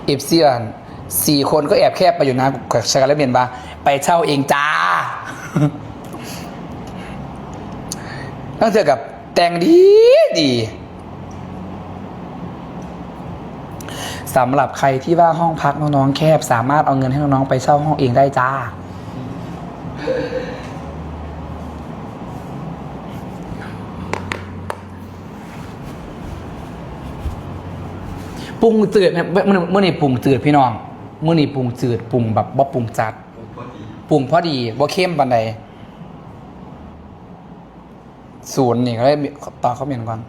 ເອັຟຊີ ອັນ ສີ່ຄົນກໍແອບແຄບໄປຢູ່ນະ ຂ້ອຍກໍເລີຍເມັ້ນວ່າ ໄປເຊົ່າເອງຈ້າ ລາງເທື່ອກໍແຕ່ງດີດີ. ສຳລັບໃຄທີ່ວ່າຫ້ອງພັກນ້ອງໆແຄບ ສາມາດເອົາເງິນໃຫ້ນ້ອງໆໄປເຊົ່າຫ້ອງເອງໄດ້ຈ້າ. ປຸງຈືດ ມື້ ມື້ນີ້ປຸງຈືດພີ່ນ້ອງ ມື້ນີ້ປຸງຈືດ ປຸງແບບບໍ່ປຸງຈັດ ປຸງພໍດີ ບໍ່ເຄັມປານໃດ. ສູນນີ້ກໍເລີຍຕອບຄອມເມັນກ່ອນ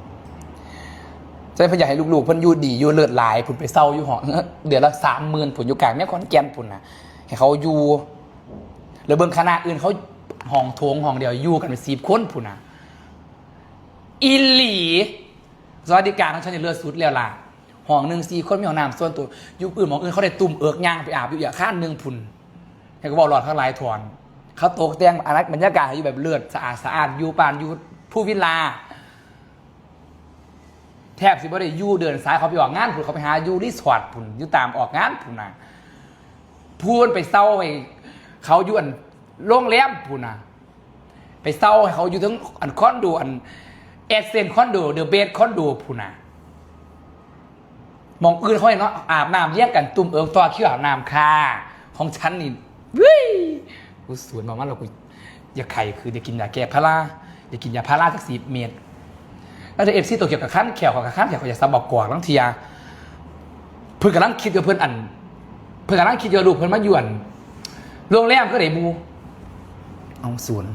ໃຊ່ ເພິ່ນຢາກໃຫ້ລູກໆເພິ່ນຢູ່ດີຢູ່ເລີດຫຼາຍພຸ້ນ ໄປເຊົ່າຢູ່ຫ້ອງເດືອນລະສາມໝື່ນພຸ້ນ ຢູ່ກາງເມືອງຂອນແກ່ນພຸ້ນນະ ໃຫ້ເຂົາຢູ່. ແລ້ວເບິ່ງຄະນະອື່ນເຂົາ ຫ້ອງໂຖງຫ້ອງດຽວຢູ່ກັນເປັນສິບຄົນພຸ້ນນະ. ອີ່ຫຼີ ສະຫວັດດີການຂອງເຂົານີ້ເລີດສຸດແລ້ວລະ ຫ້ອງໜຶ່ງສີ່ຄົນ ມີຫ້ອງນ້ຳສ່ວນຕົວ ຢູ່ອື່ນ ໝ່ອງອື່ນເຂົາໄດ້ຕຸ້ມເອິກຍ່າງໄປອາບຢູ່ອີກອາຄານໜຶ່ງພຸ້ນ. ໃຫ້ກໍເວົ້າຫຼອດທັງຫຼາຍຖອນ ເຂົາຕົກແຕ່ງອາ ບັນຍາກາດໃຫ້ຢູ່ແບບເລີດ ສະອາດສະອ້ານ ຢູ່ປານຢູ່ພູວິລລາ ແທບຊິບໍ່ໄດ້ຢູ່ເດີນສາຍເຂົາໄປອອກງານພຸ້ນ ເຂົາໄປຫາຢູ່ຣີສອດພຸ້ນ ຢູ່ຕາມອອກງານພຸ້ນນະ. ຜູ້ເພິ່ນໄປເຊົ່າໃຫ້ເຂົາຢູ່ອັນໂຮງແຮມພຸ້ນນະ ໄປເຊົ່າໃຫ້ເຂົາຢູ່ເທິງອັນຄອນໂດ ອັນເອັດເຊັນຄອນໂດ ເດີເບສຄອນໂດພຸ້ນນະ. ໝ່ອງອື່ນເຂົາໃຫ້ເນາະ ອາບນ້ຳລຽງກັນ ຕຸ້ມເອິກຕໍ່ຄິວອາບນ້ຳຄ່າ. ຂອງສັນນີ້ ເວີ້ຍ ກູສູນມາ ມາແລ້ວ ກູຢາກໄຂ້ຄື ຢາກກິນຢາແກ້ພາລາ ຢາກກິນຢາພາລາຈັກສິບເມັດ. ແລ້ວແຕ່ເອັຟຊີໂຕກຽວກໍຄັນແຂ້ວ ຂ້ອຍກໍຄັນແຂ້ວ ຂ້ອຍຢາກສຳບັກກອກ ລາງເທື່ອເພິ່ນກຳລັງຄິດຢູ່ ເພິ່ນອັນ ເພິ່ນກຳລັງຄິດຢູ່ວ່າລູກເພິ່ນມາຢູ່ອັນໂຮງແຮມຄືໃດໝູ່. ເອົາສູນ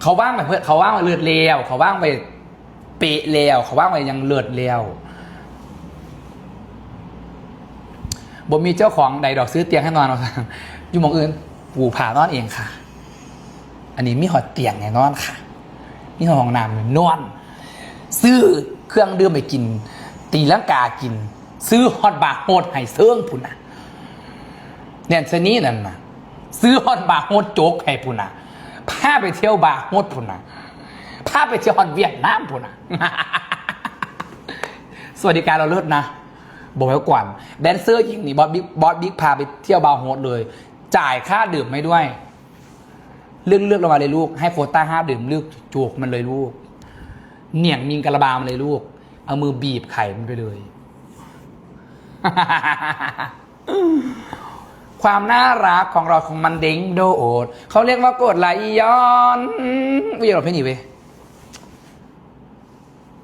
ເຂົາວາງໄວ້ ເພິ່ນ ເຂົາວາງໄວ້ເລີດແລ້ວ ເຂົາວາງໄວ້ ເປະແລ້ວ ເຂົາວາງໄວ້ຢ່າງເລີດແລ້ວ. ບໍ່ມີເຈົ້າຂອງໃດດອກ ຊື້ຕຽງໃຫ້ນອນ ວ່າຊັ້ນ. ຢູ່ໝ່ອງອື່ນປູຜ້ານອນເອງຄ່ະ ອັນນີ້ມີຮອດຕຽງໃຫ້ນອນຄ່ະ ມີຮອດຫ້ອງນ້ຳໃຫ້ນອນ ຊື້ເຄື່ອງດື່ມໃຫ້ກິນ ຕີລັງກາກິນ ຊື້ຮອດບາໂຮດໃຫ້ເຊີງພຸ້ນນະ. ແດນຊະນີນັ້ນນະ ຊື້ຮອດບາໂຮດໂຈກໃຫ້ພຸ້ນນະ ພາໄປທ່ຽວບາໂຮດພຸ້ນນະ ພາໄປທ່ຽວຮອດຫວຽດນາມພຸ້ນນະ. ສະຫວັດດີການລາວເລີດນະ ບອກໄວ້ກ່ອນ ແດນເຊີຍິງນີ້ ບອດບິກ ບອດບິກພາໄປທ່ຽວບາໂຮດເລີຍ ຈ່າຍຄ່າດື່ມໃຫ້ດ້ວຍ. ເລືອກ ເລືອກລະຫວ່າງເລີຍລູກ ໃຫ້ໂຄຕ້າຫ້າດື່ມ ເລືອກໂຈກມັນເລີຍລູກ ໜ້ຽງມິງກະລະບາມັນເລີຍລູກ ເອົາມືບີບໄຂ່ມັນໄປເລີຍ. ຄວາມໜ້າລັກຂອງເຮົາ ຂອງມັນເດ້ງໂດດ ເຂົາຮຽກວ່າກົດໄລຢອນ. ອຸ້ຍ ຢາກຮ້ອງເພງນີ້ເວີຍ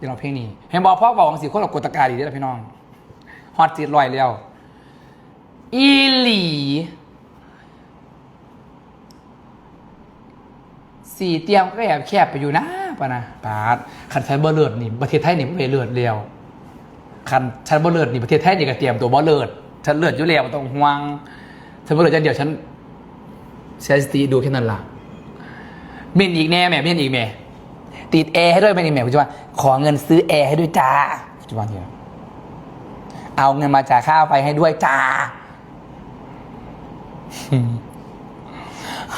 ຢາກຮ້ອງເພງນີ້ ເຫັນບໍ່? ພໍເວົ້າຈັ່ງຊີ້ ຄົນກໍກົດຕະກາດີເດ້ລະພີ່ນ້ອງ ຮອດເຈັດຮ້ອຍແລ້ວ ອີ່ຫຼີ. ສີ່ຕຽງກໍແອບແຄບໄປຢູ່ນະ ປະນະ ປາດ ຄັນສັນບໍ່ເລີດນີ້ ປະເທດໄທນີ້ບໍ່ໄດ້ເລີດແລ້ວ. ຄັນສັນບໍ່ເລີດນີ້ ປະເທດໄທນີ້ກໍຕຽມຕົວບໍ່ເລີດ. ສັນເລີດຢູ່ແລ້ວ ບໍ່ຕ້ອງຫ່ວງ. ສັນບໍ່ເລີດຢ່າງດຽວ ສັນເສຍສະຕິດູແຄ່ນັ້ນລະ. ເມັ້ນອີກແນ່ແມ່ ເມັ້ນອີກແມ່. ຕິດແອໃຫ້ດ້ວຍ ເມັ້ນອີກແມ່. ກູຈະວ່າ ຂໍເງິນຊື້ແອໃຫ້ດ້ວຍຈ້າ. ກູຈະວ່າ ເອົາເງິນມາຈ່າຍຄ່າໄຟໃຫ້ດ້ວຍຈ້າ.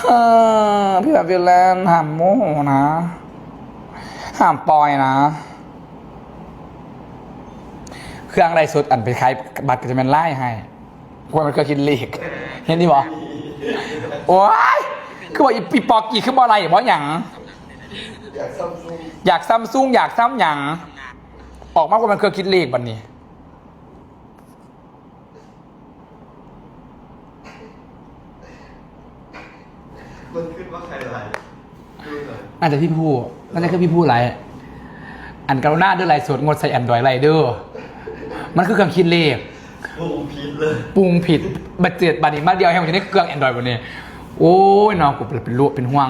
ເອີ ພີ່ແບບຟິນແລນ ຫ້າມໂມໂຫນະ ຫ້າມປ່ອຍນະ. ເຄື່ອງໄລສົດ ອັນໄປຂາຍບັດກໍຈະແມ່ນລາຍໃຫ້ ກວນມັນເຄືອຄິດເລກ ເຫັນນີ້ບໍ່? ໂອ້ຍ ຄືວ່າອີ ອີປອກອີ ຄືບໍ່ໄລບໍ່ຫຍັງ ຢາກຊຳຊຸງ ຢາກຊຳຫຍັງ ອອກມາກວນມັນເຄືອຄິດເລກບັດນີ້. ມັນຂຶ້ນວ່າໃຄໄລ ອາດຈະພີ່ຜູ້ ໜ້າຈະຄືພີ່ຜູ້ໄລ. ອັນກະລຸນາເດີ ໄລສົດງົດໃສ່ແອນດຣອຍໄລເດີ ມັນຄືເຄື່ອງຄິດເລກ ປຸງຜິດເລີຍ ປຸງຜິດ. ບາດເຈັດ ບາດນີ້ມາດຽວແຮງຢູ່ໃນເຄື່ອງແອນດຣອຍບັດນີ້. ໂອ້ຍເນາະ ກູເປັນ ເປັນຫ່ວງ